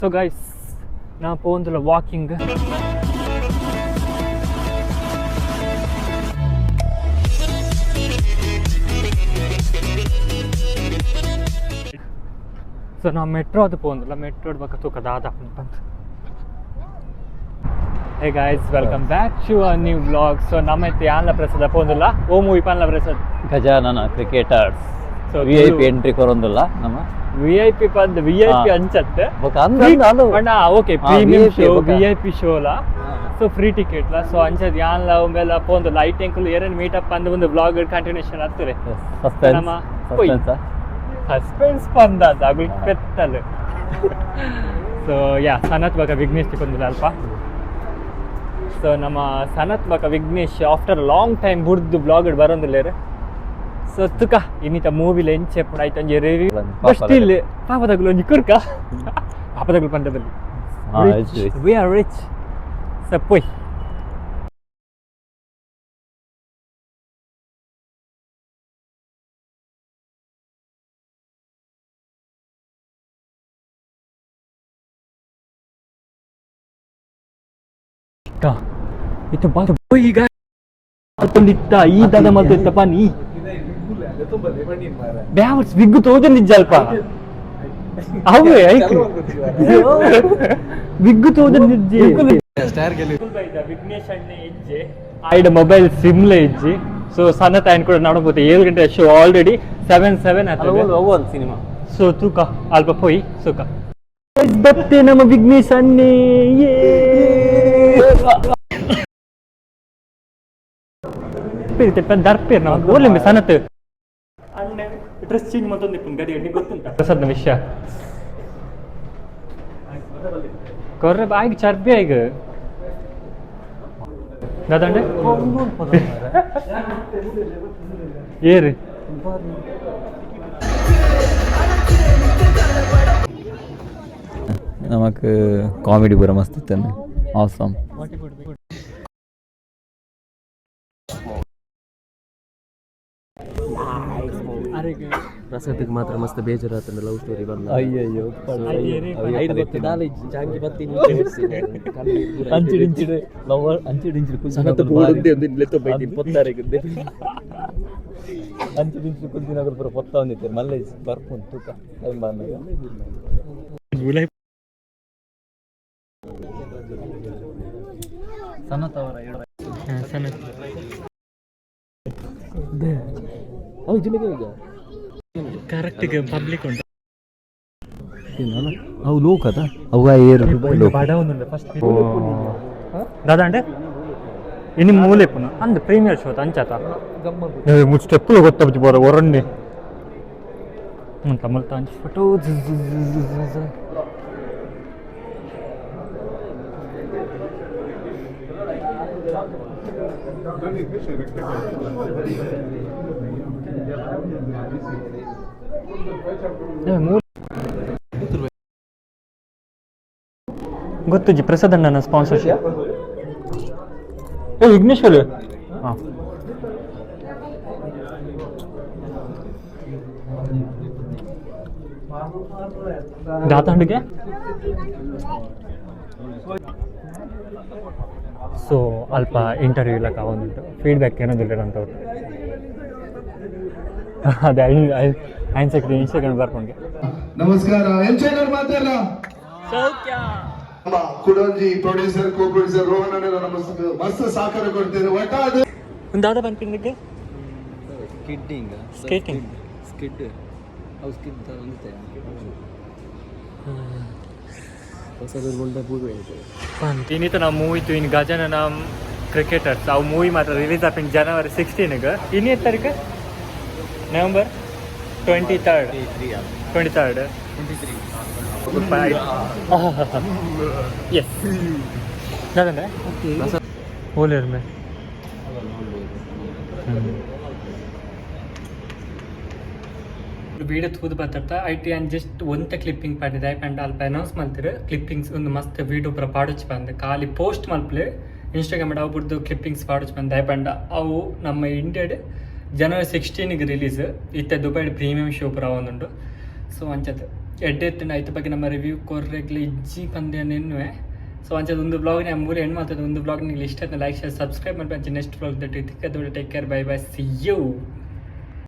ಸೊ ಗೈಸ್, ನಾ ಪೋಂದುಲ ವಾಕಿಂಗ್. ಸೊ ನಾವು ಮೆಟ್ರೋ ಅದು ಪೋಂದುಲ, ಮೆಟ್ರೋ ಬಕ್ಕ ತೂಕ ದಾದ ಪಂತ. Hey guys, welcome back to a new vlog. So ನಮ್ಮ ಇತ್ತೆ ಯಾನ್ಲ ಪ್ರಸಾದ ಪೋಂದುಲ್ಲ? ಓ ಮೂವಿ ಪನ್ಲ Prasad. Gajanana cricketers. So VIP entry ಕೊರೊಂದುಲ್ಲ ನಮ್ಮ. ವಿ I P ಪಂದ್ ವಿ I P ಅಂಚತ್ತೆ. ಬೊಕ ಅಂದ್ ಅಂದ್ ಅಂದ್. ಅಣ್ಣ, ಓಕೆ, ಪ್ರೀಮಿಯಂ VIP show. ಬೊಕ. ವಿ I P ಶೋಲ. ಸೊ ಫ್ರೀ ಟಿಕೆಟ್ ಲ. ಸೊ ಅಂಚದ್ ಯಾನ್ಲ ಉಂಬೆಲ್ಲ ಪೋಂದು ಲೈಟ್ ಎಂಕುಲು ಏರೇನು ಮೀಟ್ ಅಪ್ ಅಂದ್ ಒಂದು ವ್ಲಾಗ್ ಕಂಟಿನ್ಯೂಷನ್ ಹತ್ತುರೆ. ಸಸ್ಪೆನ್ಸ್. ನಮ್ಮ ಪೊಯ್. Suspense. Suspense ಪಂದ ಅಗುಲ್ ಪೆತ್ತಲ್. So yeah, Sanath ಬಕ ವಿಘ್ನೇಶ್ ತಿಕೊಂದಿಲ್ಲ ಅಲ್ಪ. ಸೊ ನಮ್ಮ ಸನತ್ ಬಕ ವಿಘ್ನೇಶ್ ಆಫ್ಟರ್ ಲಾಂಗ್ ಟೈಮ್ ಬುಡ್ದು ಬ್ಲಾಗ್ ಬರೋಂದಿಲ್ಲೇರು. ಸೊ ತುಕ ಇನ್ನಿತ ಮೂವಿಲ್ ಎಂಚೆ ಪುಣ ಆಯ್ತು ಒಂಜಿ ರಿವ್ಯೂ. ಪಾಪದಗುಲು. ಸ್ಟಿಲ್ ಪಾಪದಗುಲು ಒಂಜಿ ಕುರ್ಕ ಪಾಪದಗುಲು ಪಂಡದಲ್ಲಿ. We are rich. So ಪೊಯ್. ಇತ್ತು ಬಾ ಈಗ ಮಲ್ತೊಂದಿತ್ತ ಈ ದಾದ ಮಲ್ತಿತ್ತಪ್ಪ ನೀ ಬ್ಯಾವರ್ಸ್ ವಿಗ್ಗು ತೋಜೊಂದಿಜ್ಜ ಅಲ್ಪ ಅವೇ ಐಕ್ ವಿಗ್ಗು ತೋಜೊಂದಿಜ್ಜಿ. ವಿಘ್ನೇಶ್ ಅಣ್ಣೆ ಇಜ್ಜೆ, ಆಯ್ಡ ಮೊಬೈಲ್ ಸಿಮ್ಲೆ ಇಜ್ಜಿ. ಸೊ ಸಣ್ಣ ತಾಯಿನ ಕೂಡ ನಡಪೋತೆ. 7 ಗಂಟೆ ಶೋ, ಆಲ್ರೆಡಿ 7:07 ಆಗ್ತದೆ. ಒಂದು ಸಿನಿಮಾ. ಸೊ ತೂಕ ಅಲ್ಪ ಪೋಯಿ ಸುಖ ಬತ್ತೆ ನಮ್ಮ ವಿಘ್ನೇಶ್ ಅಣ್ಣೆ. ದರ್ಪೇರ್ ನಾವು ಓರ್ಲೆಂಬೆ ಸನತ್ ಅಣ್ಣೆ ಡ್ರೆಸ್ ಚೇಂಜ್ ಮತ್ತೊಂದು ಇಪ್ಪು ಗಡಿ ಎಣ್ಣೆ ಗೊತ್ತುಂಟ ಪ್ರಸಾದ್ನ ವಿಷಯ ಕೊರ್ರೆ ಬಾಯಿಗೆ ಚರ್ಬಿ ಆಯ್ಗ ದಾದಂಡೆ ಏರಿ. ನಮಕ್ ಕಾಮಿಡಿ ಪೂರ ಮಸ್ತ್ ಇತ್ತನೆ, ಆಸಮ್. ಪ್ರಸಾದ್ಗೆ ಮಾತ್ರ ಮಸ್ತ್ ಬೇಜಾರಾತಂಡ ಲವ್ ಸ್ಟೋರಿ ಬಂದ. ಅಯ್ಯಯ್ಯೋ. ಐದು ಬತ್ತು ದಾಲ ಇಜ್ಜಿ, ಜಾಂಗಿ ಬತ್ತಿ. ಅಂಚಿಡ್ ಇಂಚಿಡ್ ಲವರ್, ಅಂಚಿಡ್ ಇಂಚಿಡ್. ಅಂಚಿಡ್ ಇಂಚಿಡ್ ಕುಲ್ದಿನಗಲ್ ಪೂರ ಪೊತ್ತ ಒಂದಿತ್ತೆರ್. ಮಲ್ಲೆ ಬರ್ಪುಂಡು ತೂಕ ಟೈಮ್ ಬಂದಾಗ. ಸನತ್ ಅವರ. ಸನತ್. ಅವು ಜಿಲ್ಲೆಗೆ ಈಗ. ಕರೆಕ್ಟ್ ಪಬ್ಲಿಕ್ ಉಂಟು. ಅವು ಲೋಕದ ಅವು ಏರು. ಬಡವನುಂಡು ಫಸ್ಟ್ ದಾದಾಂಡೆ ಇನಿ ಮೂಲೆ ಪುನ ಅಂದ್ ಪ್ರೀಮಿಯರ್ ಶೋ ಅಂಚಾತ ಮೂರು ಸ್ಟೆಪ್ಪುಲು ಗೊತ್ತಬುಜಿ ಬೋರ ಒರಣ್ಣೆ ಮುಲ್ತ ಮುಲ್ತ ಅಂಚ ಫೋಟೋ. ಗೊತ್ತುಜಿ ಪ್ರಸಾದ್ ಅಣ್ಣನ ಸ್ಪಾನ್ಸರ್ಶಿಪ್. ಏ ವಿಘ್ನೇಶ್ವರ, ಹಾಂ ದಾತಾಂಡಿಗೆ. ಸೊ ಅಲ್ಪ ಇಂಟರ್ವ್ಯೂ ಇಲ್ಲ ಕಾವೊಂದುಂಟು, ಫೀಡ್ಬ್ಯಾಕ್ ಏನೋದಿಲ್ಲ ಅಂತವ್ರು. ಅದೇ ಐನ್ ಸೆಕೆಂಡ್ ಇನ್ಸ್ಟಾಗ್ರಾಮ್ ಬರ್ಕೊಂಡೆ. ನಮಸ್ಕಾರ ಎಂಚೈನರ್ ಮಾತಾಡ ನಮ್ಮ ಕುಡೊಂಜಿ ಪ್ರೊಡ್ಯೂಸರ್, ಕೋ ಪ್ರೊಡ್ಯೂಸರ್ ರೋಹನ್ ಅಣ್ಣ ನಮ್ಮ ಮಸ್ತ್ ಸಹಕಾರ ಕೊಡ್ತೇನೆ ಒಟ್ಟ ಅದು. ಒಂದು ದಾದ ಬಂದ್ಪಿಂದಿಗೆ. ಸ್ಕಿಡ್ಡಿಂಗ್. ಸ್ಕೇಟಿಂಗ್. ಸ್ಕಿಡ್, ಅವು ಸ್ಕಿಡ್ ಒಂದಿತ್ತೆ ಹೊಸದು ಗುಂಡ ಪೂರ್ವ. ಇನ್ನಿತ ನಾವು ಮೂವಿ ಇನ್ ಗಜಾನನ ಕ್ರಿಕೆಟರ್ಸ್. ಅವು ಮೂವಿ ಮಾತ್ರ ರಿಲೀಸ್ ಆಪಿನ ಜನವರಿ 16ಗೆ. ಇನ್ನೇ ತಾರೀಕು? November 23rd, 23rd. S ದಾದಂದ್ರೆ ಓಲೇರ್ ಮೇ. ವಿಡಿಯೋ ತೂದು ಬತ್ತರ್ತ IT and just ಒಂತೆ ಕ್ಲಿಪ್ಪಿಂಗ್ ಪಾಡಿದೆ ಪಂಡ ಅಲ್ಪ ಅನೌನ್ಸ್ ಮಲ್ತಿರು ಕ್ಲಿಪ್ಪಿಂಗ್ಸ್ ಒಂದು ಮಸ್ತ್ ವೀಡಿಯೋ ಪೂರ ಪಾಡೊಚ್ಚಿ ಬಂದು ಖಾಲಿ ಪೋಸ್ಟ್ ಮಲ್ಪಲೆ ಇನ್ಸ್ಟಾಗ್ರಾಮ್ ಅವು ಬುಡ್ದು ಕ್ಲಿಪ್ಪಿಂಗ್ಸ್ ಪಾಡೊಚ್ಚಿ ಬಂದು. ಪಂಡ ಅವು ನಮ್ಮ ಇಂಡಿಯಾಡ್ ಜನವರಿ 16ಗೆ ರಿಲೀಸ್. ಇತ್ತೆ ದುಬೈಡ್ ಪ್ರೀಮಿಯಂ ಶೋ ಪೂರ ಒಂದುಂಡು. ಸೊ ಅಂಚತ್. ಎಡ್ಡೆ ಇತ್ತುಂಡು. ಐತ ಬಗ್ಗೆ ನಮ್ಮ ರಿವ್ಯೂ ಕೊರ್ರೆಗ್ಲ ಇಜ್ಜಿ ಪಂದೆ ನೆನ್ನುವೆ. ಸೊ ಅಂಚದ ಒಂದು ಬ್ಲಾಗ್ ನಾನು ಮೂಲೆ ಎಂಡ್ ಮಾಡ್ತದೆ. ಒಂದು ಬ್ಲಾಗ್ ನಿಮಗೆ ಇಷ್ಟ ಆಯ್ತು, ಲೈಕ್, ಶೇರ್, ಸಬ್ಸ್ಕ್ರೈಬ್ ಮಾಡ್ಬೇಕು. Next blog. Take care, bye bye, see you.